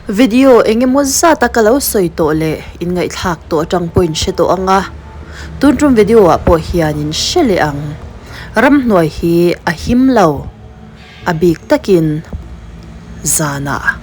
Video engemaw zata ka lo sawi tawh leh in ngaihthlak tawh atang pawh in hre tawh ang a, tun tum video ah pawh hian in hre leh ang. Ramhnuai hi a him lo, a bik takin zanah.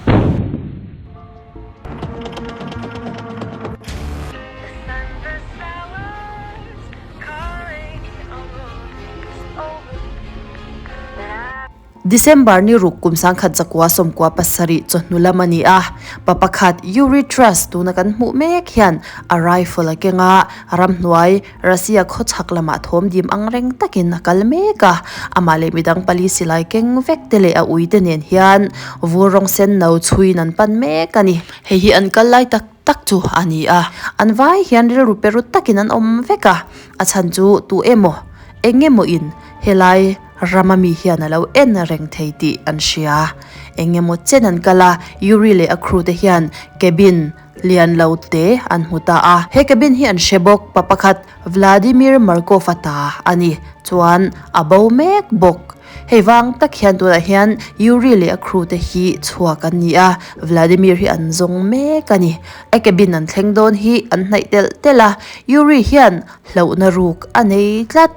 December ni ruk kum 1997 chawhnu lam a ni a, pa pakhat Yuri Truss tuna kan hmuh mek hian a rifle a keng a, ramhnuai Russia khawchhak lamah thawm dim ang reng takin a kal mek a, amah leh midang pali silai keng vek te leh a uite nen hian vur rawng sen no chhuiin an pan mek a ni. Hei hi an kal lai tak tak chu a ni a, an vai hian rilru pe ru takin an awm vek a, a chhan chu tu emaw eng emaw in helai Rama mi hian a lo en reng thei tih an hria. Eng emaw chen an kal a, Yuri leh a crew te hian cabin lian lo te an hmu ta a. He cabin hi an hre bawk, pa pakhat Vladimir Markov-a ta a ni. Chuan a bo mek bawk. Hei vang tak hian tunah hian Yuri leh a crew te hi chhuak an ni a, Vladimir hi an zawng mek a ni. A cabin an thleng dawn hi an hnaih telh telh a, Yuri hian hlauhna ruk a nei tlat.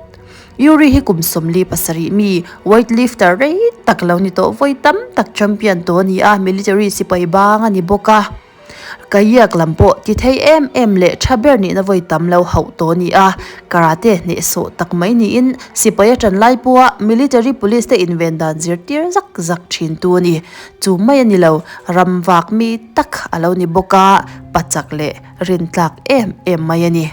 Yuri hi kum 47 mi weightlifter rei tak lo ni tawh vawi tam tak champion tawh a ni a, military sipai bang a ni bawk a. Kayak lam pawh ti thei em em leh tha ber nihna vawi tam lo hauh tawh a ni a, karate hnehsawh tak mai niin sipai a tan lai pawha military police te inven dan zirtir zak zak thin tu a ni. Chu mai a ni lo, ram vak mi tak a lo ni bawk a, pachak leh rintlak em em mai a ni.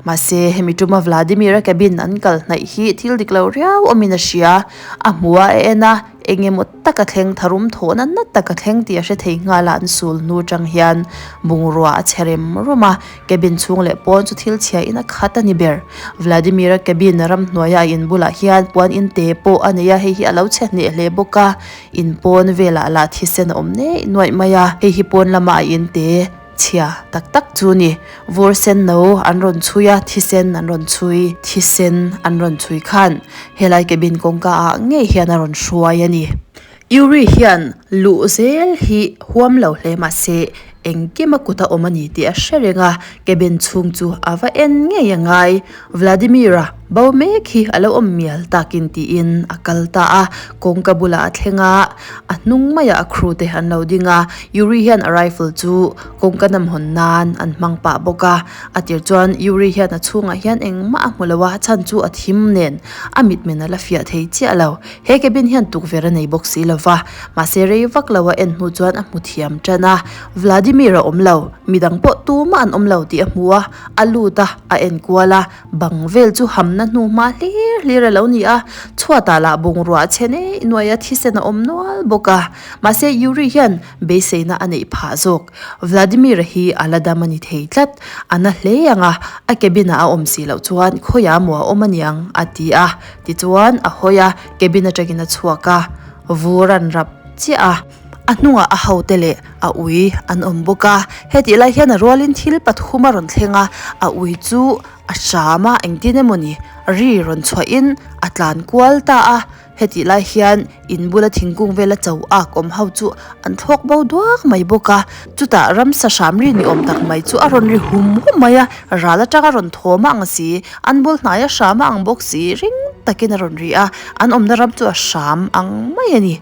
Mahse, hemi tuma Vladimir-a cabin an kal hnaih hi thil dik lo riau awmin a hria. A hmu a, a en a, eng emaw tak a thleng, tharum thawhna na tak a thleng tih a hre thei nghal a, an sul hnu atang hian bungrua a chhe rem rum a, cabin chhung leh pawn chu thil chhia in a khat a ni ber. Vladimir-a cabin ramhnuaia a in bulah hian puan in te pawh a nei a, hei hi a lo chhe hneh hle bawk a, in pawn velah lah thisen a awm neih nuaih mai a, hei hi pawn lama a in te. Chhia tak tak chu ni. Vur sen no an rawn chhui a, thisen an rawn chhui, thisen an rawn chhui khan helai cabin kawngka ah ngei hian a rawn hruai a ni. Yuri hian luh zel hi huam lo hle mahse engkim a kut a awm a ni tih a hre reng a, cabin chhung chu a va en ngei a ngai. Vladimir-a bo mek hi a lo awm mial takin tiin a kal ta a, kawngka bulah a thleng a, a hnung maiah a crew te an lo ding a, Yuri hian a rifle chu kawngka nam hawn nan an hmang pah bawk a, a tir chuan Yuri hian a chhungah hian engmah a hmu lo a, a chhan chu a thim nen a mitmen a la fiah thei chiah lo, he cabin hian tukverh a nei bawk si lo va, mahse rei vak lo a en hnu chuan a hmu thiam tan a, Vladimir a awm lo, midang pawh tumah an awm lo tih a hmu a. A lut a, a en kual a, bang vel chu hamna hnu hma hlir hlir a lo ni a, chhuatah lah bungrua a chhe nei nuai a, thisen a awm nual bawk a. Mahse Yuri hian beiseina a neih phah zawk. Vladimir-a hi a la dam a ni thei tlat. A na hle ang a, a cabin-ah a awm si loh chuan khawiah maw a awm a niang a ti a. Tichuan a hawi a, cabin atangin a chhuak a, vur an rap chiah a. A hnungah a hote leh a ui an awm bawk a, hetih lai hian a rualin thil pathum a rawn thleng a, a ui chu a hram a engtin emawni ri rawn chhuahin a tlan kual ta a, hetih lai hian in bula thingkung vela cho ak awm ho chu an thlawk bo duak mai bawk a, chutah ramsa hram ri ni awm tak mai chu a rawn ri hum hum mai a, ral atanga rawn thawm a ang si, an bul hnaia hram a ang bawk si ring takin a rawn ri a, an awmna ram chu a hram ang mai a ni.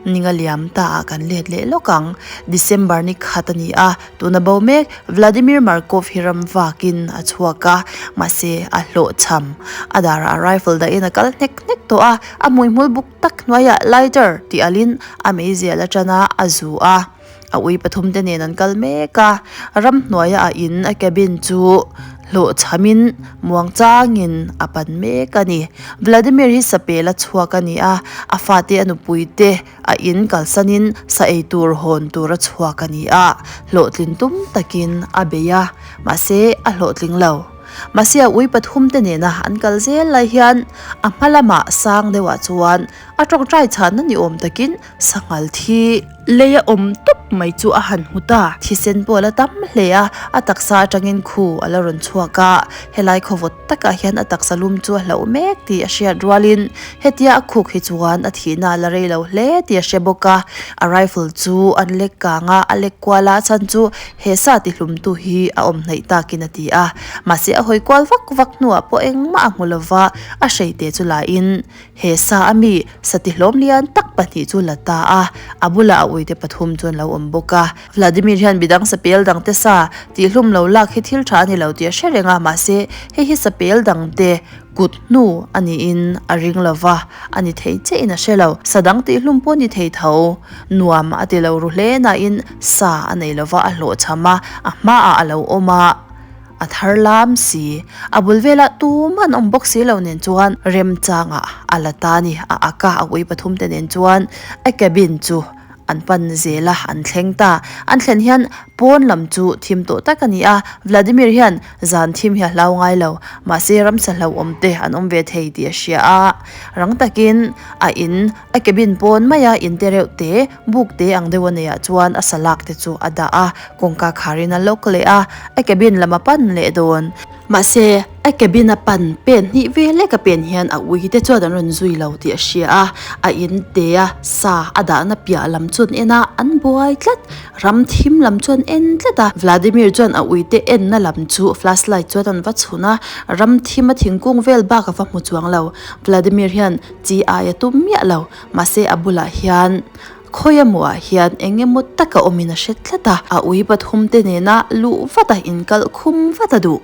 Ninga liam ta ah kan let leh lawk ang. December ni khat a ni a, tuna bo mek Vladimir Markov hi ram vakin a chhuak a, mahse a hlawhchham. A darah a rifle dahin a kal hnek hnek tawh a, a hmuihmul buk tak hnuaiah lighter tih alhin a meizial a tan a, a zu a. A ui pathum te nen an kal mek a, ramhnuaia a in a cabin chu hlawhchhamin muangchangin a pan mek a ni. Vladimir hi sapel a chhuak a ni a, a fate a nupui te a in kalsanin sa ei tur hawn tur a chhuak a ni a, hlawhtlin tum takin a bei a, mahse a hlawhtling lo. Mahse a ui pathum te nena an kal zel lai hian a hma lamah sang deuhah chuan a tawngtai chhanna ni awm takin sanghal thi lei a awm tawp. mai chu a han hmu ta. Thisen pawh a la tam hle a, a taksa atangin khu a la rawn chhuak a, helai khawvawt takah hian a taksa lum chu a hlauh mek tih a hriat rualin hetia a khuk hi chuan a thihna a la rei lo hle tih a hre bawk a, a rifle chu an lek kang a, a lek kual a, a chhan chu he sa tihlumtu hi a awm hnaih takin a ti a, mahse a hawi kual vak vak hnuah pawh engmah a hmu lova, a hreite chu lahin He sa a mi sati hlawm lian tak pahnih chu la ta a, a bulah a uite pathum chu an lo awm bawk a. Vladimir hian midang sapel dangte sa tihhlum lo lak hi thil tha a ni lo tih a hre reng a, mahse hei hi sapel dangte kut hnu a niin a ring lo va, a ni thei chiahin a hre lo. Sa dang tihhlum pawh ni thei tho nuam a ti lo ru hle nain sa a nei lo va, a hlawhchham a, a hmaah a lo awm a. A thar lam si. A bul velah tumah an awm bawk si lo nen chuan remchangah a la ta a ni. A ak a, a ui pathum te nen chuan a cabin chu an pan zel a, an thleng ta. An thlen hian pawn lam chu thim tawh tak a ni a, Vladimir hian zan thim hi a hlau ngai lo. Mahse ramsa hlauhawm te an awm ve thei tih a hria a, rang takin a in a cabin pawn maia in te reuh te, buk te ang deuh a neih ah chuan a salak te chu a dah a, kawngka kharin a lock leh a, a cabin lam a pan leh dawn. Mahse, a cabin a pan pen hnih ve lek a pen hian a ui te chuan an rawn zui lo tih a hria a, a in te a sa a dahna piah lam chu an en a, an buai tlat. Ram thim lam chu an en tlat a, Vladimir chuan a ui te enna lam chu flashlight chuan an va chhun a, ram thim a thingkung vel bak a va hmu chuang lo. Vladimir hian chi ai a tum miah lo, mahse a bulah hian khawi emaw ah hian eng emaw taka awmin a hre tlat a, a ui pathum te nena luh vat a inkalh khum vat a duh.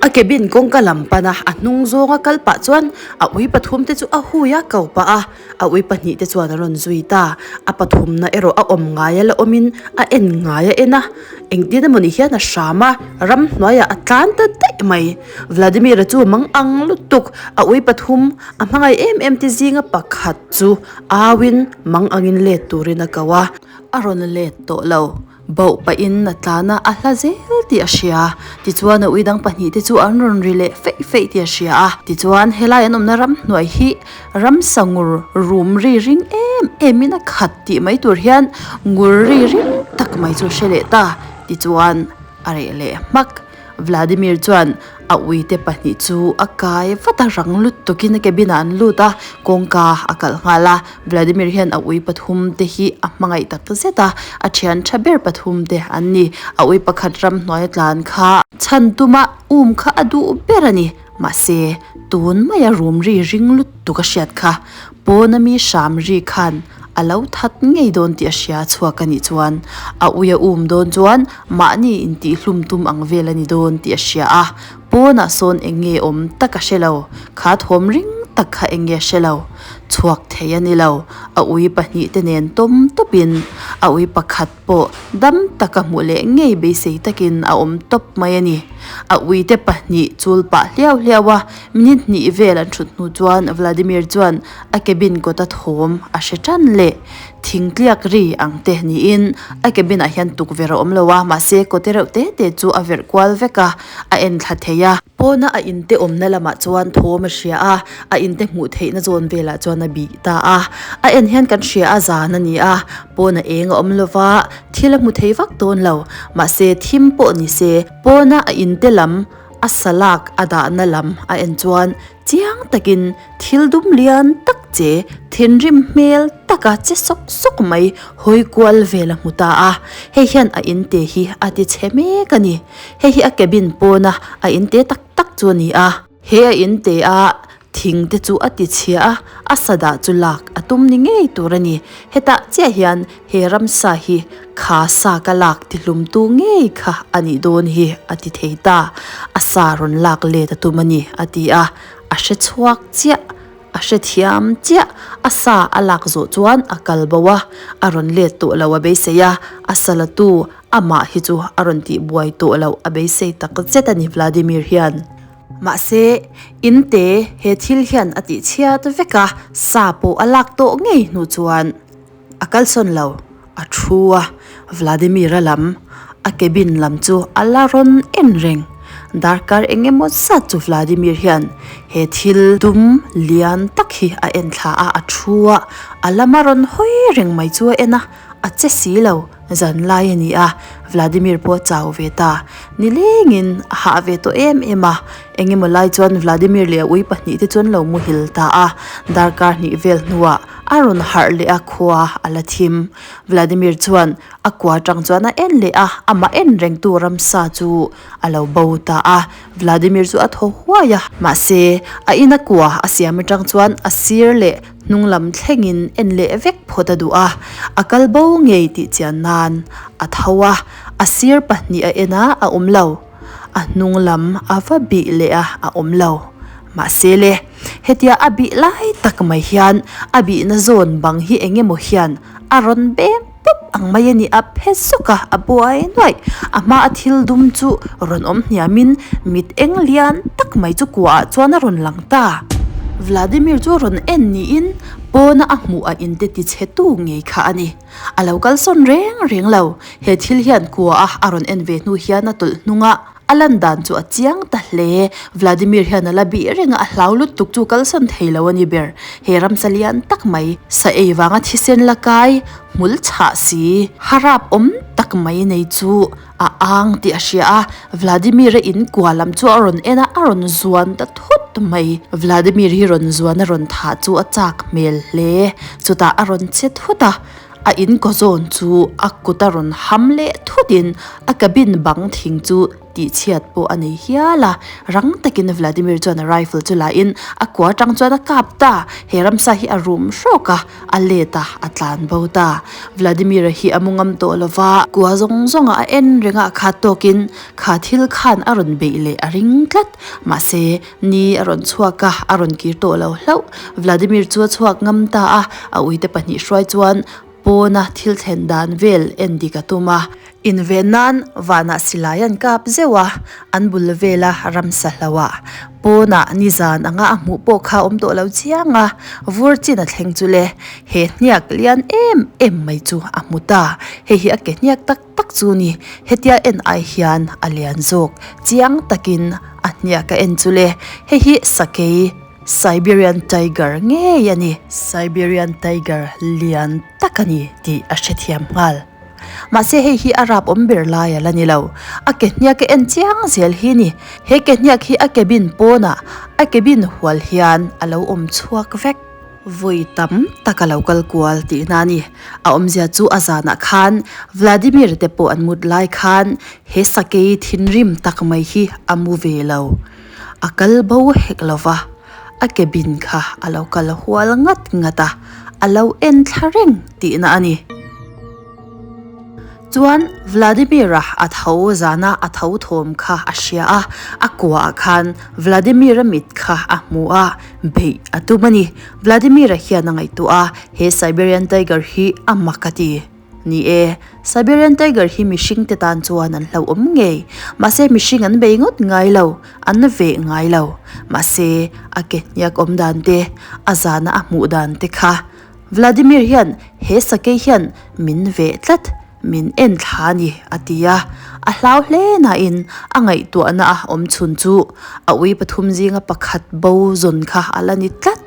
A cabin kawngka lam pana a hnung zawnga kal pah chuan a ui pathum te chu a hui a ko pah a, a ui pahnih te chuan a rawn zui ta. A pathumna erawh a awm ngai a la awmin a en ngai a en a, engtin emawni hian a hram a, ramhnuaiah a tlan ta daih mai. Vladimir-a chu mang ang lutuk, a ui pathum A hmangaih em em te zinga pakhat chu auin mang angin let turin a ko a. A rawn let tawh lo. Bauh pahin a tlan a, a hla zel tih a hria. Tichuan a ui dang pahnih te chu an rawn ri leh feih feih tih a hria a. Tichuan helai an awmna ramhnuai hi ramsa ngur rum ri ring em emin a khat tih mai tur hian ngur ri ring tak mai chu a hre leh ta. Tichuan a reh leh hmak. Vladimir chuan a uite pahnih chu a kai vat a, rang lutukin a cabin ah an lut a, kawngka a kalh nghal a. Vladimir hian a ui pathum te hi a hmangaih tak zet a, a thian tha ber pathum te an ni. A ui pakhat ramhnuai a tlan kha chhan tuma um kha a duh ber a ni. Mahse, tun maia rum ri ring lutuk a hriat kha pawna mi hram ri khan a lo that ngei dawn tih a hria chhuak a nih chuan a ui a um dawn chuan mahni intihhlum tum ang vel a ni dawn tih a hria a, pawnah sawn eng nge awm tak a hre lo, kha thawm ring tak kha eng nge a hre lo, chhuak thei a ni lo, a ui pahnih te nen tawm tawpin a ui pakhat pawh dam taka hmuh leh ngei beisei takin a awm tawp mai a ni. A uite pahnih chul pah hliau hliau a, minute hnih vel an thut hnu chuan Vladimir chuan a cabin kawta thawm a hre tan leh thingtliak ri ang te niin a cabin ah hian tukverh a awm lo a, mahse kawte reuh te te chu a verh kual vek a, a en thla thei a. Pawna a inte awmna lamah chuan thawm a hria a, a inte hmuh theihna zawn velah chuan a bih ta a. A en hian kan hria a zan a ni a, pawna eng a awm lo va, thil a hmu thei vak dawn lo. Mahse thim pawh ni se, pawna a inte lam a salak a dahna lam a en chuan chiang takin thil dum lian tak che thinrim hmel taka che sawk sawk mai hawi kual vel a hmu ta a. Hei hian a inte hi a ti chhe mek a ni. Hei hi a cabin pawna a inte tak tak chu a ni a. He a inte a thing te chu a ti chhia a, a sadah chu lak a tum ni ngei tur a ni. Hetah chiah hian he ramsa hi kha sa ka lak tihlumtu ngei kha a nih dawn hi a ti thei ta. A sa rawn lak let a tum a ni a ti a, a hre chhuak chiah. A hrethiam chiah, a sa a lak zawh chuan a kal bo a, a rawn let tawh lo a beisei a, a sa la tu amah hi chu a rawn tih buai tawh loh a beisei tak zet a ni Vladimir hian. Mahse, in te he thil hian a tih chhiat vek a, sa pawh a lak tawh ngei hnu chuan a kalsawn lo, a thu a, Vladimir-a lam, a cabin lam chu a la rawn en reng. Darkar eng emaw zat chu Vladimir hian he thil dum lian tak hi a en thla a, a thu a, a lama rawn hawi reng mai chu a en a, a che si lo. Zan lai a ni a, Vladimir pawh a chau ve ta. Nilengin a hah ve tawh em em a, eng emaw lai chuan Vladimir leh a ui pahnihte chu an lo muhil ta a. Darkar hnih vel hnuah a rawn harh leh a, khua a la thim. Vladimir chuan a kua atang chuan a en leh a, amah en rengtu ramsa chu a lo bo ta a. Vladimir chu a thaw huai a, mahse a ina kua a siam atang chuan a sir leh hnung lam thlengin en leh vek phawt a duh a, a kal bo ngei tih chian nan a tho a, a sir pahnih a en a, a awm lo. A hnung lam a va bih leh a, a awm lo. Mahse le, hetia a bih lai tak mai hian a bihna zawn bang hi eng emaw hian a rawn beng pawp ang mai a ni, a phe sawk a, a buai nuaih. A hma a thil dum chu rawn awm hniamin mit eng lian tak mai chu kuahah chuan a rawn lang ta. Vladimir chu rawn en niin pawna a hmuh a inte tichhe tu ngei kha a ni. A lo kalsawn reng reng lo. He thil hian kuaha a rawn en ve hnu hian a tawlh hnung a. A lan dan chu a chiang ta hle. Vladimir hian a la bih reng a, a hlau lutuk chu kalsan thei lo a ni ber. He ramsa lian tak mai, sa ei vanga thisen la kai, hmul chhah si, harap awm tak mai nei chu a ang tih a hria a. Vladimir-a in kua lam chu a rawn en a, a rawn zuan ta thut mai. Vladimir hi rawn zuan a rawn thah chu a chak hmel hle. Chutah a rawn che thut a. A in kaw zawn chu a kut a rawn ham leh thut in a cabin bang thing chu tih chhiat pawh a nei hial a, rang takin Vladimir chuan a rifle chu la in a kua atang chuan a kap ta, he ramsa hi a rum hrawk a, a let a, a tlan bo ta. Vladimir-a hi a mu ngam tawh lo va, kua zawng zawng a a en reng a, a khat tawkin kha thil khan a rawn beih leh a ring tlat, mahse Ni a rawn chhuak a, a rawn kir tawh lo hlauh. Vladimir chu a chhuak ngam ta a, a uite pahnih hruai chuan pawna thil thlen dan vel en dik a tum a. Inven nan vanah silai an kap zeuh a, an bul vela ramsa hlauh a. Pawnah nizan anga a hmuh pawh kha awm tawh lo chiang a, vur chin a thleng chu le. He hniak lian em em mai chu a hmu ta, hei hi a ke hniak tak tak chu ni, hetia en ai hian a lian zawk chiang takin a hniak a en chu le, hei hi sakei Siberian Tiger ngei a ni. Siberian Tiger lian tak a ni tih a hrethiam nghal. Mahse hei hi a rap awm ber lai a la ni lo, a ke hniak a en chiang zel hi ni. He ke hniak hi a cabin pawnah a cabin hual hian a lo awm chhuak vek. Vawi tam tak a lo kal kual tihna a ni. A awmzia chu a zanah khan Vladimir te pawh an mut lai khan he sakei thinrim tak mai hi a mu ve lo. A kal bo hek lo va, a cabin kha a lo kal hual ngat ngat a, a lo en thla reng tihna a ni. Chuan Vladimir-a a tho zana a tho thawm kha a hria a, a kuaah khan Vladimir-a mit kha a hmu a, beih a tum a ni. Vladimir-a hian a ngaihtuah a, he Siberian Tiger hi a mak a ti. Ni e, Siberian Tiger hi mihring te tan chuan an hlauhawm ngei. Mahse mihring an bei ngawt ngai lo, an veh ngai lo. Mahse a ke hniak awm dan te, a zana a hmuh dan te kha Vladimir hian he sakei hian min veh tlat, min en thla a ni, a ti a. A hlau hle nain a ngaihtuahna a awm chhun chu a ui pathum zinga pakhat bo zawn kha a la ni tlat.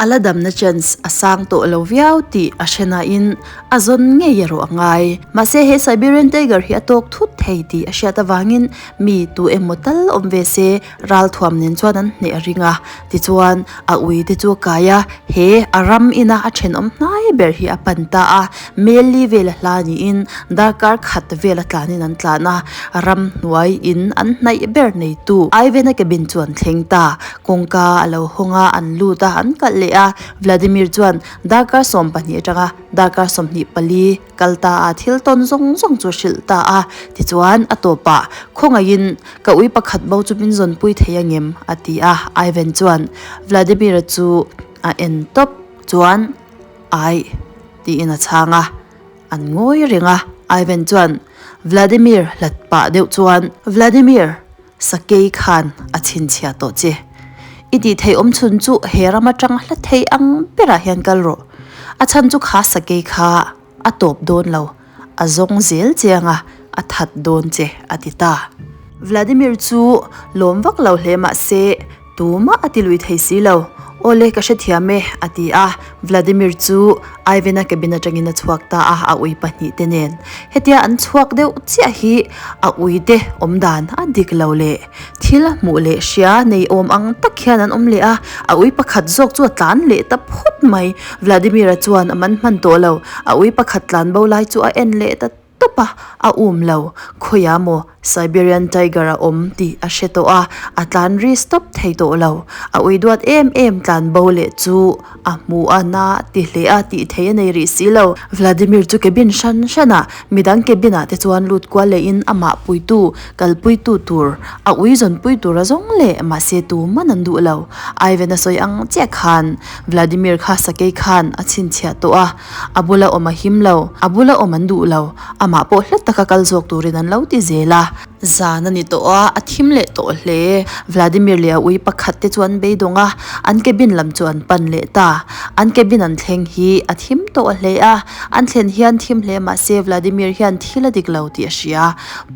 A la damna chance a sang tawh lo viau tih a hre nain a zawn ngei erawh a ngai. Mahse he Siberian Tiger hi a tawk thut thei tih a hriat avangin mi tu emaw tal awm ve se Ralthuam nen chuan an hneh a ring a, tichuan a ui te chu a kai a, he a ram ina a thenawm hnai ber hi a pan ta a, Meli vela hla niin darkar khat vela tlanin an tlan a, ramhnuai in an hnaih ber neitu Ivan-a cabin chu an thleng ta, kawngka a lo hawng a, an lut a, an kalh leh a, Vladimir chuan darkar 12 atanga darkar 24 kal ta a, thil tawn zawng zawng chu a hrilh ta a, tichuan a tawpah khawngaihin Ka ui pakhat bo chu min zawnpui thei a ngem? a ti a, Ivan chuan Vladimir-a chu a en tawp chuan Aih tiin a chhang a, an ngawi reng a, Ivan chuan Vladimir hlat pah deuh chuan Vladimir, sakei khan a chhinchhiah tawh che. I tih theih awm chhun chu he ram atang hla thei ang berah hian kal rawh. A chhan chu kha sakei kha a tawp dawn lo. A zawng zel che anga a that dawn che a ti ta. Vladimir chu lawm vak lo hle mah se tumah a ti lui thei si lo. Awle, ka hrethiam e, a ti a. Vladimir chu Ivan-a cabin atangin a chhuak ta a, a ui pahnihte nen. Hetia an chhuak deuh chiah hi a uite awm dan a dik lo leh thil hmuh leh hria nei awm ang tak hian an awm leh a, a ui pakhat zawk chu a tlan leh ta phut mai. Vladimir-a chuan a man hman tawh lo, a ui pakhat tlan bo lai chu a en leh ta tawp a, a um lo. Khawiah maw Siberian Tiger a awm tih a hre tawh a, a tlan ri stop thei tawh lo. A ui duat em em tlan bo leh chu a hmu a, na ti hle a, tih thei a nei rih si lo. Vladimir chu cabin hran hran ah midang cabin ah te chuan lut kual leh in amah puitu, kalpuitu tur, a ui zawnpui tur a zawng leh mahse tuman an duh lo. Ivan a sawi ang chiah khan Vladimir kha sakei khan a chhinchhiah tawh a, A bula awm a him lo, a bula awm an duh lo, amah pawh hla taka kal zawk turin an lo ti zel a. Zan a ni tawh a, a thim leh tawh hle. Vladimir leh a ui pakhat te chu an beidawng a, an cabin lam chu an pan leh ta. An cabin an thleng hi a thim tawh hle a, an thlen hian thim hle mah se Vladimir hian thil a dik lo tih a hria.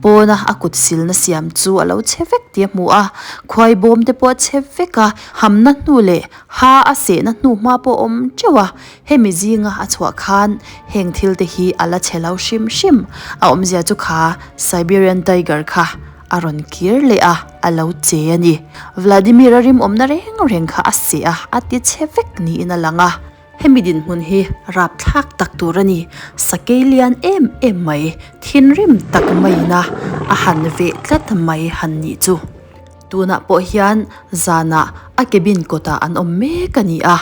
Pawna a kut silna siam chu a lo chhe vek tih a hmu a, khuai bawm te pawh a chhe vek a, hamna hnu leh ha a sehna hnu hma pawh a awm teuh a. Hemi zinga a chhuah khan heng thil te hi a la chhe lo hrim hrim. A awmzia chu kha Siberian Tiger kha a rawn kir leh a, a lo che a ni. Vladimir-a rimawmna reng reng kha a seh a, a ti chhe vek niin a lang a. Hemi dinhmun hi rapthlak tak tur a ni. Sakei lian em em mai, thinrim tak maiin a a han veh tlat mai han nih chu. Tunah pawh hian zanah a cabin kawtah an awm mek a ni a.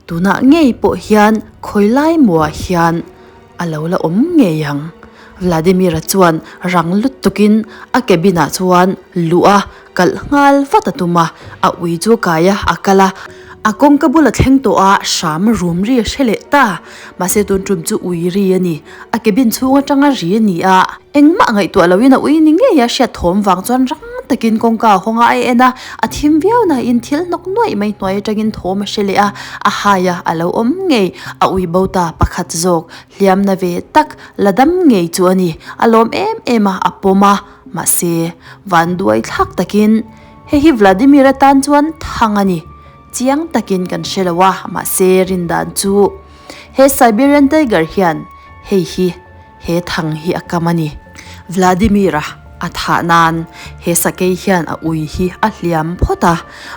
Tunah ngei pawh hian khawi lai muah hian a lo la awm ngei ang. Vladimir-a chuan rang lutukin a cabin-ah chuan luh a kalh nghal vat a tum a, a ui chu kai a, a kal a. A kawngka bula thleng tawh a hram rum ri a hre leh ta. Mahse tun tum chu ui ri a ni. A cabin chhung atanga ri a ni a, engmah ngaihtuah loin a ui ni ngei a hriat thawm vang chuan rang takin kawngka a hawng a, a en a, a thim viau nain thil hnawk nuaih mai hnuai atangin thawm a hre leh a, a hai a, a lo awm ngei, a ui bo ta pakhat zawk, hliamna ve tak, la dam ngei chu a ni, a lawm em em a, a pawm a, mahse vanduai thlak takin hei hi Vladimir atan chuan thang a ni, chiang takin kan hre lo a, mahse rindan chu. He Siberian Tiger hian hei hi he thang hi a kam a ni. Vladimir-a a thah nan he sakei hian a ui hi a hliam phawt a,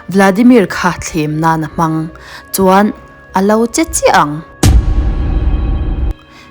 Vladimir kha thlem nan a hmang chuan a lo che chiah ang.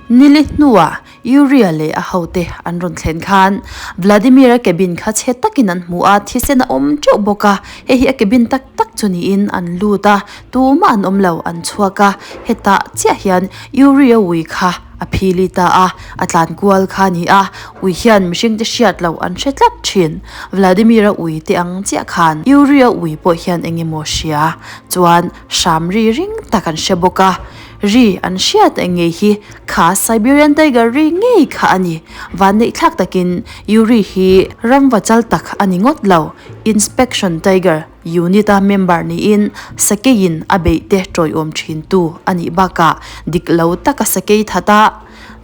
Nili hnuah Yuria leh a hote an rawn thlen khan Vladimir-a cabin kha chhe takin an hmu a, thisen a awm teuh bawk a, hei hi a cabin tak tak chu niin an lut a, tumah an awm lo, an chhuak a, hetah chiah hian Yuria ui kha a phili ta a, a tlan kual kha a ni a, ui hian mihringte hriat loh an hre tlat thin. Vladimir-a ui te ang chiah khan Yuria ui pawh hian eng emaw hria chuan hram ri ring tak an hre bawk a. Ri an hriat eng ngei hi kha Siberian Tiger ri ngei kha a ni. Vanneih thlak takin Yuri hi ramva chal tak a ni ngawt lo. Inspection Tiger Unit a member niin sakeiin a beih te tawiawm thintu a nih bakah dik lo taka sakei that a,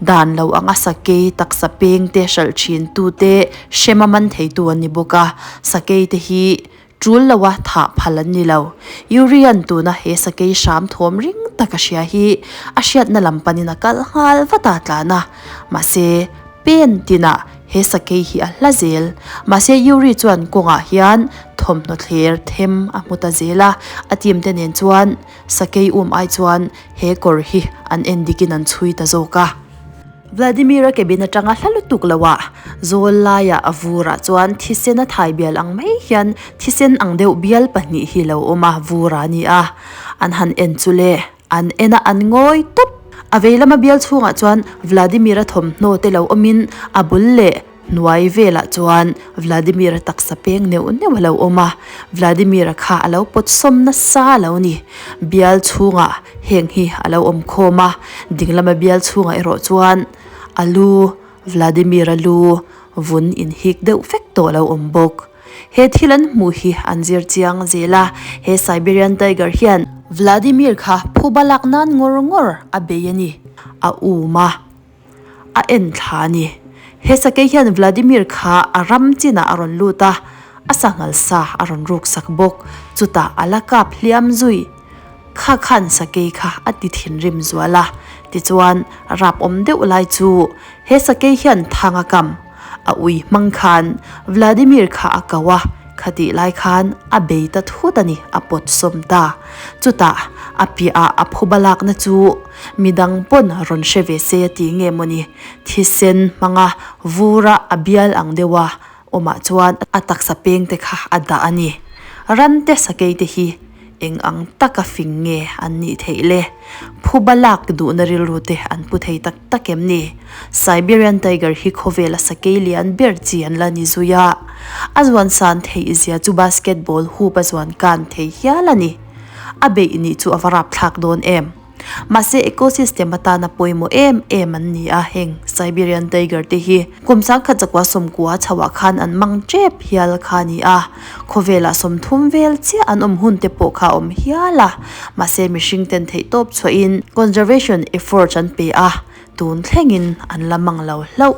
dan lo anga sakei taksa peng te hralh thintu te hrem a man theitu an ni bawk a. Sakei te hi Tul loa thah phal an ni lo. Yurian tuna he sakei hram thawm ring tak a hria hi a hriatna lam panin a kal nghal vat a tlan a. Mahse, pen tinah he sakei hi a hla zel. Mahse, Yuri chuan kawngah hian thawmhnaw thler them a hmu ta zel a, a team te nen chuan sakei um ai chuan he kawr hi an en dikin an chhui ta zawk a. Vladimir-a cabin atanga hla lutuk loah zawl laiah a vurah chuan thisen a thai bial ang mai hian thisen ang deuh bial pahnih hi lo awm a, vur a ni a, an han en chu le, an en a an ngawi tawp. A vei lama bial chhungah chuan Vladimir-a thawmhnaw te lo awmin a bul leh hnuai velah chuan Vladimir-a taksa peng neuh neuh a lo awm a, Vladimir-a kha a lo pawt sawm nasa a lo ni. Bial chhungah heng hi a lo awm khawm a, dinglama bial chhungah erawh chuan a lu, Vladimir-a lu vun inhik deuh vek tawh a lo awm bawk. He thil an hmuh hi an zir chiang zel a, he Siberian Tiger hian Vladimir kha phuba lak nan ngawr ngawr a bei a ni, a um a. A en thla a ni. He sakei hian Vladimir kha a ram chinah a rawn lut a, a sanghal sa a rawn ruk sak bawk. Chutah a la kap hliam zui. Kha khan sakei kha a ti thinrim zual a, tichuan rap awm deuh lai chu he sakei hian thang a kam. A ui hmang khan Vladimir kha a ko a, khatih lai khan a bei ta thut a ni, a pawt sawm ta. Chutah a piah ah a phuba lakna chu midang pawn rawn hre ve se a ti nge mawni, thisen hmanga vura a bial ang deuh a awmah chuan a taksa peng te kha a dah a ni. Ran te sakei te hi eng ang taka fing nge an nih theih le? Phuba lak duhna rilru te an pu thei tak tak em ni? Siberian Tiger hi khawvela sakei lian ber chi an la ni zui a, a zuan san theih zia chu basketball hoop a zuan kan thei hial a ni. A beih nih chu a va rapthlak dawn em? Mahse ecosystem atana pawimawh em em an ni a, heng Siberian tiger te hi kum sangkhat zakua sawmkua chhoah khan an mang tep hial kha a ni a, khawvelah 30 vel chiah an awm hun te pawh kha a awm hial a, mahse mihring ten theihtawp chhuahin conservation efforts an pe a, tun thlengin an la mang lo hlauh.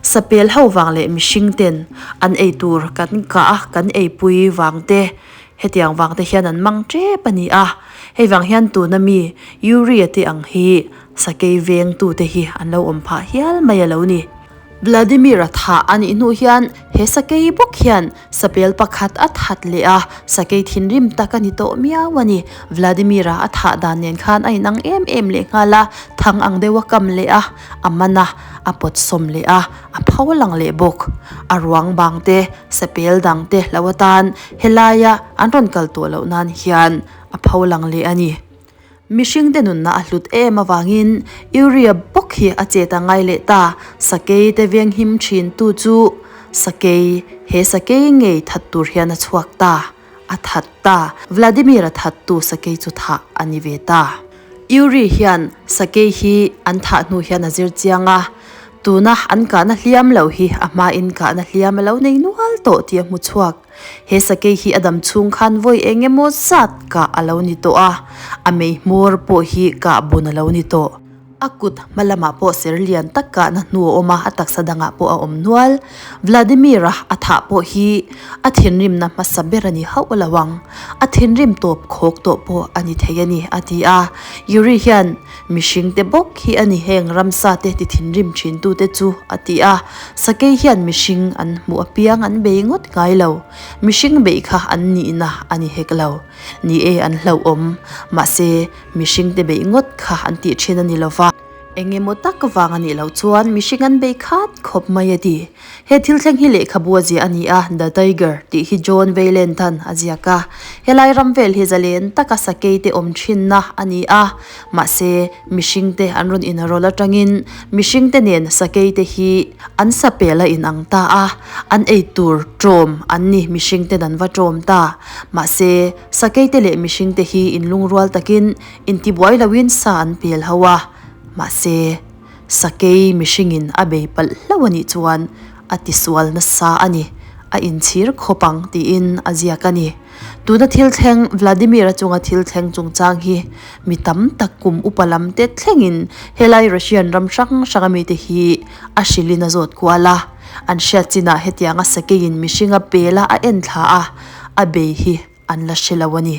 Sapel ho vang leh mihring ten an eitur kan kah a, kan eipui vang te Hetiang vang te hian an mang tep a ni a, hei vang hian tuna mi Uria te ang hi sakei vengtu te hi an lo awm phah hial mai a lo ni. Vladimir-a thah a nih hnu hian he sakei bawk hian sapel pakhat a that leh a, sakei thinrim tak a ni tawh miau a ni. Vladimir-a a thah dan nen khan a inang em em leh nghal a, thang ang deuh a kam leh a, a man a, a pawt sawm leh a, a pho lang leh bawk. A ruang bang te, sapel dang te hlo atan Helaia an rawn kal tawh loh nan hian a pho lang leh a ni. Mihringte nunna a hlut em avangin Uria bawk hi a chet a ngai leh ta. Sakei te veng him thin tu chu Sakei, he Sakei ngei that tur hian a chhuak ta, a that ta. Vladimir a that tu Sakei chu thah a ni ve ta. Uri hian Sakei hi an thah hnu hian a zir chiang a, tuna an kahna hliam lo hi a hmain kahna hliam a lo nei nual tawh tih a hmu chhuak. He sakei hi a dam chhung khan vawi eng emaw zat kah a lo ni tawh a, a mei hmawr pawh hi kah bun a lo ni tawh. A kut hma lamah pawh ser lian tak kahna hnu a awm a, a taksa dangah pawh a awm nual. Vladimir-a a thah pawh hi a thinrimna hmasa ber a ni hauh lo ang. A thinrim tawp khawk tawh pawh a ni thei a ni, a ti a. Yuri hian Mihringte bawk hi a ni heng ramsa te ti thinrim thin tute chu, a ti a. Sakei hian mihring an hmuh apiang an bei ngawt ngai lo. Mihring beih kha an nihna a ni hek lo. Ni e an hlauhawm. Mahse, mihringte beih ngawt kha an tih thin a ni lo va. Eng emaw tak vang a nih loh chuan mihring an bei khat khawp mai a ti. He thil thleng hi lehkhabu a ziah a ni a, The Tiger tih hi John Wayland-a'n a ziak a. Helai ram vel hi zalen taka sakei te awm thinna a ni a, mahse mihringte an rawn inrawlh atangin mihringte nen sakei te hi an sapel a inang ta a, an ei tur ṭawm an ni mihringten an va ṭawm ta. Mahse sakei te leh mihringte hi inlungrual takin intibuai loin sa an pel ho a, mahse. Sakei mihringin a bei palh hlauh a nih chuan a tisual nasa a ni, a inchhir khawp ang tiin a ziak a ni. Tuna thil thleng Vladimir-a chunga thil thleng chungchang hi mi tam tak kum upa lam te thlengin helai Russian ram hrang hrang a mite hi a hrilhin a zawt kual a, an hriat chinah hetianga sakeiin mihringa pela a enthla a, a bei hi an la hre lo a ni.